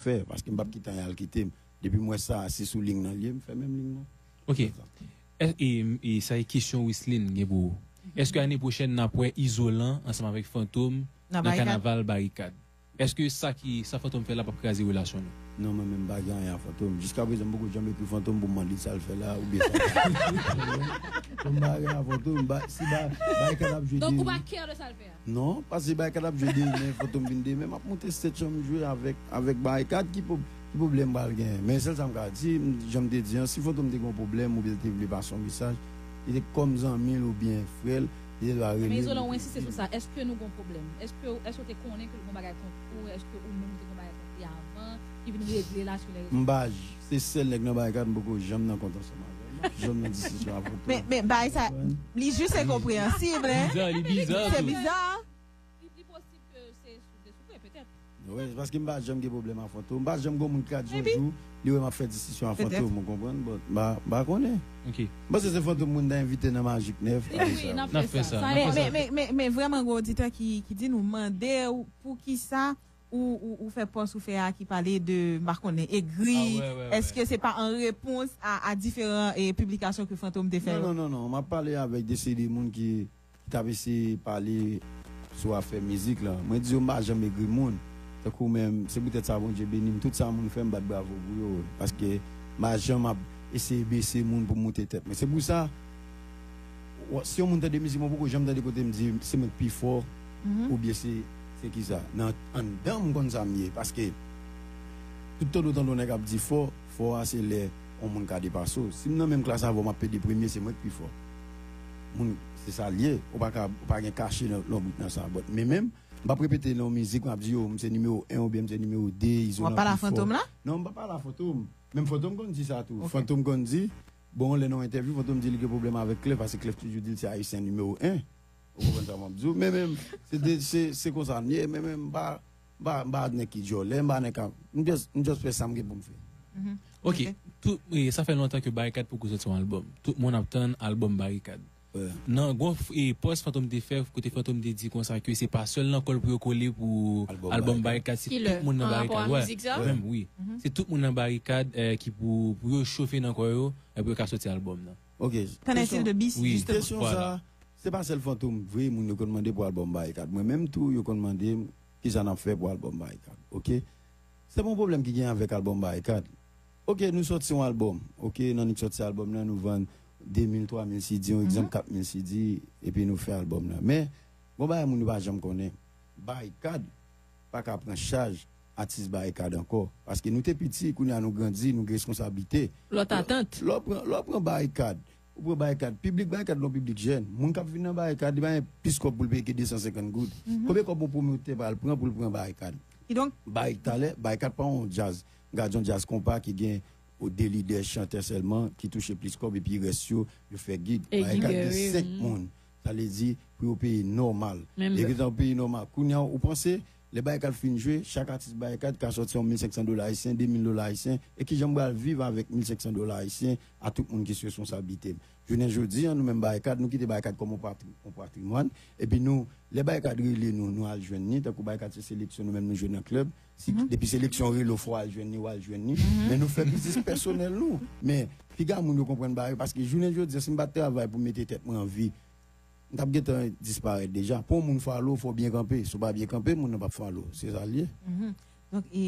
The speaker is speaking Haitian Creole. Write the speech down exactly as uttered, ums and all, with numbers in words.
fè, paske m p ap kite anyen al kite m. Depi m wè sa, se sou liy nan l ye, m fè menm liy nan. Ok. E, e, e sa e kesyon Wislin gen pou ou. Èske ane pwochèn n ap wè Izolan ansanm avèk Fantom nan kanaval Barikad? Èske sa ki, sa Fantom fè la p ap kraze relasyon nou? Non, mwen menm m pa gen anyen a Fantom. Jiska prezan, m poko janm ekri Fantom pou m mande l sa l fè la, oubyen sa l fè. M pa gen anyen a Fantom, ba, si ba, Barikad ap jwe demen. Donk, ou pa kè de sa l fè a? Non, paske Barikad ap jwe demen, Fantom vin demen, m ap monte stage m jwe avèk, avèk Barikad, ki pwob-, ki pwoblèm pral genyen? Men sèl sa m ka di, m, jan m te di an, si Fantom te gen yon pwoblèm oubyen l te vle pase yon mesaj, li te kòm zanmi l oubyen frè l, li te dwe rele m. Men Izolan, ou ensiste sou sa, èske nou gen yon pwoblèm? Èske, èske w te konnen ke l gen yon bagay kont ou? Èske ou menm ou te gen yon bagay kont li avan, ki vin regle la sou lè rezo? M pa j-, se sèl nèg nan Barikad m poko janm nan kont ansanm avè l, m pa janm nan diskisyon avè l. Men, men, bagay sa, li jis enkonpreyansib, hein? Bizarre, li bizarre. Se bizarre. Li, li posib ke se sou te soufle, petèt. Wi, paske m pa janm gen pwoblèm a Fantom. M pa janm gen moun ki ka di yon jou, li wè m ap fè diskisyon a Fantom, ou konprann? Bon, m pa, m pa konnen. Ok. M panse se Fantom moun ta envite nan Majik Nèf. Wi, wi, n ap fè sa. Men, men, men, men, men vrèman, gen oditè ki, ki di nou mande w poukisa ou, ou, ou fè pòs ou fè a ki pale de, m pa konnen, egri. Èske se pa an repons a, a diferan, e, piblikasyon ke Fantom te fè yo? Non, non, non, non. M ap pale avèk de seri de moun ki, ki t ap eseye pale sou afè mizik la. Mwen di yo m pa janm egri moun. Tankou menm, se poutèt sa Bondye beni m. Tout sa moun fè, m bat bravo pou yo. Paske m pa janm ap eseye bese moun pou m moute tèt mwen. Se pou sa, w-, si yon moun tande mizik mwen, poko janm tande kote m di se mwen k pi fò, oubyen se, se kisa. Nan, anndan m konn sa m ye, paske tout tan ou tande yon nèg ap di fò, fò a se lè yon moun ka depase w. Si m nan menm klas avè w, m ap plede premye, se mwen k pi fò. Moun, se sa l ye, ou pa ka, ou pa gen kache nan, nan bout nan sa. But, men menm, m p ap repete nan yon mizik, m ap di yo, m se nimewo en oubyen m se nimewo de, Izolan pi fò. W ap pale a Fantom la? Non, m p ap pale a Fantom. Menm Fantom konn di sa tou. Ok. Fantom konn di, bon, lè nan yon entèvyou, Fantom di li gen pwoblèm avèk Clef, paske Clef toujou di l se ayisyen nimewo en. Ou konprann sa m ap di w? Men menm, se de, se, se konsa m ye, men menm, m pa, m pa, m pa nèg ki djòlè, m pa nèg ka, m just, m just fè sa m gen pou m fè. Ok, tout, e, sa fè lontan ke Barikad poko sòti yon albòm. Tout moun ap tann albòm Barikad. Nan gon f-, e, pòs Fantom te fè, kote Fantom te di konsa ke se pa sèl nan kò l pou yo kole pou albòm Barikad, se tout moun nan Barikad. Ki lè? Pa rapò a mizik sa? Menm, wi. Se tout moun nan Barikad, e, ki pou, pou yo chofe nan kò yo, epi yo ka sòti albòm nan. Ok. Qu'en est-il de B C, justement? Kesyon sa, se pa sèl Fantom, vre, moun yo konn mande pou albòm Barikad. Mwen menm tou, yo konn mande m, kisa n ap fè pou albòm Barikad. Ok? Se pa yon pwoblèm ki gen avèk albòm Barikad. Ok, nou sòti yon albòm. Ok, n annik sòti albòm nan, nou vann de mil, twa mil C D, yon egzanp, kat mil C D, epi nou fè albòm nan. Men, gon bagay moun yo pa janm konnen. Barikad pa ka pran chaj atis Barikad ankò. Paske nou te piti, kounye a nou grandi, nou gen responsablite. Lòt atant. Lè w pran, lè w pran Barikad, ou pran Barikad, piblik Barikad, yon piblik jèn. Moun k ap vin nan Barikad, li pa gen plis kòb pou l peye ke de san senkant goud. Konbyen kòb yon pwomotè pral pran pou l pran Barikad? Kidonk, Barik talè, Barikad pa yon djaz. Gad yon djaz konpa ki gen de lidè chantè sèlman ki touche plis kòb, epi rès yo, yo fè gig. Barikad gen senk moun. Sa vle di, pou yo peye nòmal. Lè yo peye nòmal. Kounye a, ou panse, lè Barikad fin jwe, chak atis Barikad ka sòti yon mil senk san dola ayisyen, de mil dola ayisyen, e kijan m pral viv avèk mil senk san dola ayisyen a tout moun ki sou responsablite m? Jounen jodi a, nou menm Barikad, nou kite Barikad kòm yon patri-, yon patrimwàn, epi nou, lè Barikad rele nou, nou al jwenn li, tankou Barikad se seleksyon, nou menm nou jwe nan klèb, si, depi seleksyon rele w, fò w al jwenn li, w al jwenn li, men nou fè biznis pèsonèl nou. Men, piga moun yo konprann bagay, paske jounen jodi a, si m pa t travay pou m mete tèt mwen an vi, m t ap gentan disparèt deja. Pou yon moun follow, fò w byen kanpe. Si w pa byen kanpe, moun nan p ap follow. Se sa l ye. Donk, e,